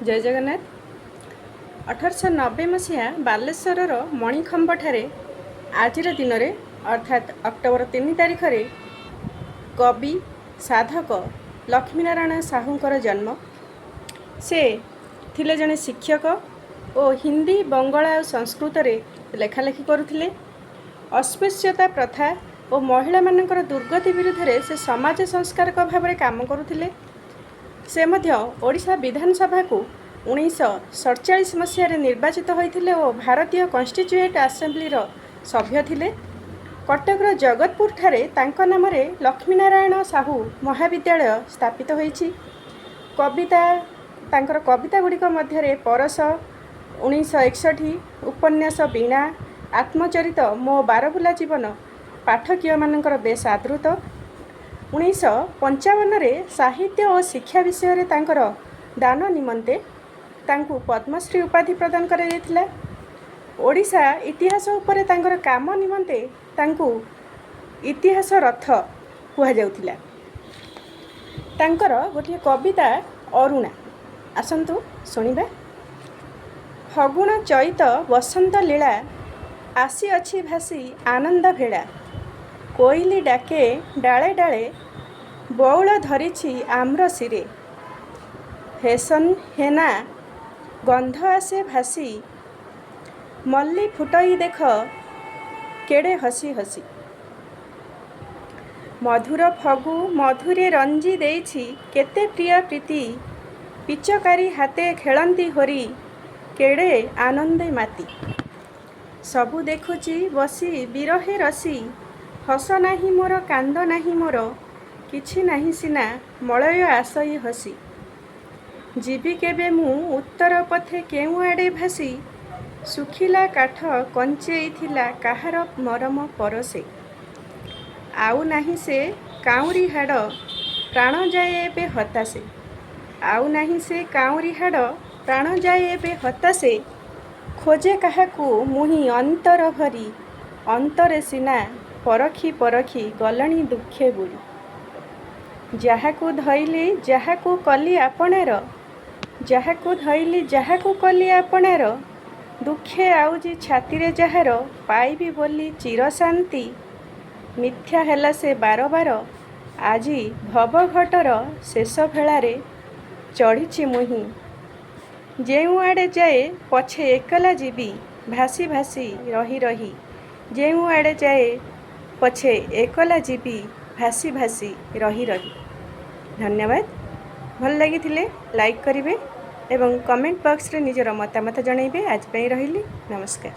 ଜୟ ଜଗନ୍ନାଥ। 1890 ମସିହା ବାଲେଶ୍ୱରର ମଣିଖମ୍ବଠାରେ ଆଜିର ଦିନରେ, ଅର୍ଥାତ୍ ଅକ୍ଟୋବର 3 ତାରିଖରେ କବି ସାଧକ ଲକ୍ଷ୍ମୀନାରାୟଣ ସାହୁଙ୍କର ଜନ୍ମ। ସେ ଥିଲେ ଜଣେ ଶିକ୍ଷକ ଓ ହିନ୍ଦୀ, ବଙ୍ଗଳା ଓ ସଂସ୍କୃତରେ ଲେଖାଲେଖି କରୁଥିଲେ। ଅସ୍ପୃଶ୍ୟତା ପ୍ରଥା ଓ ମହିଳାମାନଙ୍କର ଦୁର୍ଗତି ବିରୁଦ୍ଧରେ ସେ ସମାଜ ସଂସ୍କାରକ ଭାବରେ କାମ କରୁଥିଲେ। ସେ ମଧ୍ୟ ଓଡ଼ିଶା ବିଧାନସଭାକୁ 1947 ମସିହାରେ ନିର୍ବାଚିତ ହୋଇଥିଲେ ଓ ଭାରତୀୟ କନଷ୍ଟିଚ୍ୟୁଏଣ୍ଟ ଆସେମ୍ବଲିର ସଭ୍ୟ ଥିଲେ। କଟକର ଜଗତପୁରଠାରେ ତାଙ୍କ ନାମରେ ଲକ୍ଷ୍ମୀନାରାୟଣ ସାହୁ ମହାବିଦ୍ୟାଳୟ ସ୍ଥାପିତ ହୋଇଛି। ତାଙ୍କର କବିତା ଗୁଡ଼ିକ ମଧ୍ୟରେ ପରଶ 1961, ଉପନ୍ୟାସ ବୀଣା, ଆତ୍ମଚରିତ ମୋ ବାରବୁଲା ଜୀବନ ପାଠକୀୟମାନଙ୍କର ବେଶ ଆଦୃତ। 1955ରେ ସାହିତ୍ୟ ଓ ଶିକ୍ଷା ବିଷୟରେ ତାଙ୍କର ଦାନ ନିମନ୍ତେ ତାଙ୍କୁ ପଦ୍ମଶ୍ରୀ ଉପାଧି ପ୍ରଦାନ କରାଯାଇଥିଲା। ଓଡ଼ିଶା ଇତିହାସ ଉପରେ ତାଙ୍କର କାମ ନିମନ୍ତେ ତାଙ୍କୁ ଇତିହାସ ରଥ କୁହାଯାଉଥିଲା। ତାଙ୍କର ଗୋଟିଏ କବିତା ଅରୁଣା, ଆସନ୍ତୁ ଶୁଣିବା। ଫଗୁଣ ଚଇତ ବସନ୍ତ ଲୀଳା, ଆସିଅଛି ଭାସି ଆନନ୍ଦ ଭେଳା। କୋଇଲି ଡାକେ ଡାଳେ ଡାଳେ, ବଉଳ ଧରିଛି ଆମ୍ର ଶିରେ। ହେସନ ହେନା ଗନ୍ଧ ଆସେ ଭାସି, ମଲ୍ଲି ଫୁଟଇ ଦେଖ କେଡ଼େ ହସି ହସି। ମଧୁର ଫଗୁ ମଧୁରେ ରଞ୍ଜି ଦେଇଛି କେତେ ପ୍ରିୟ ପ୍ରୀତି। ପିଚକାରୀ ହାତେ ଖେଳନ୍ତି ହୋରି, କେଡ଼େ ଆନନ୍ଦେ ମାତି। ସବୁ ଦେଖୁଛି ବସି ବିରହେ ରସି, ହସ ନାହିଁ ମୋର, କାନ୍ଦ ନାହିଁ ମୋର, କିଛି ନାହିଁ ସିନା ମଳୟ ଆସଇ ହସି। ଯିବି କେବେ ମୁଁ ଉତ୍ତର ପଥେ କେଉଁଆଡ଼େ ଭାସି, ଶୁଖିଲା କାଠ କଞ୍ଚେଇ ଥିଲା କାହାର ମରମ ପରଶେ। ଆଉ ନାହିଁ ସେ କାଉଁରୀ ହାଡ଼, ପ୍ରାଣ ଯାଏ ଏବେ ହତାଶେ। ଆଉ ନାହିଁ ସେ କାଉଁରୀ ହାଡ଼, ପ୍ରାଣ ଯାଏ ଏବେ ହତାଶେ। ଖୋଜେ କାହାକୁ ମୁହିଁ ଅନ୍ତର ଭରି, ଅନ୍ତରେ ସିନା ପରଖି ପରଖି ଗଲଣି ଦୁଃଖେ ବୁଡ଼ି। ଯାହାକୁ ଧଇଲି ଯାହାକୁ କଲି ଆପଣାର, ଯାହାକୁ ଧଇଲି ଯାହାକୁ କଲି ଆପଣାର, ଦୁଃଖେ ଆଉଜି ଛାତିରେ ଯାହାର ପାଇବି ବୋଲି ଚିରଶାନ୍ତି, ମିଥ୍ୟା ହେଲା ସେ ବାରବାର। ଆଜି ଭବଘଟର ଶେଷ ଭେଳାରେ ଚଢ଼ିଛି ମୁହିଁ, ଯେଉଁଆଡ଼େ ଯାଏ ପଛେ ଏକଲା ଯିବି ଭାସି ଭାସି ରହି ରହି। ଯେଉଁଆଡ଼େ ଯାଏ ପଛେ ଏକଲା ଯିବି ଭାସି ଭାସି ରହି ରହି। ଧନ୍ୟବାଦ। ଭଲ ଲାଗିଥିଲେ ଲାଇକ୍ କରିବେ ଏବଂ କମେଣ୍ଟ ବକ୍ସରେ ନିଜର ମତାମତ ଜଣାଇବେ। ଆଜି ପାଇଁ ରହିଲି, ନମସ୍କାର।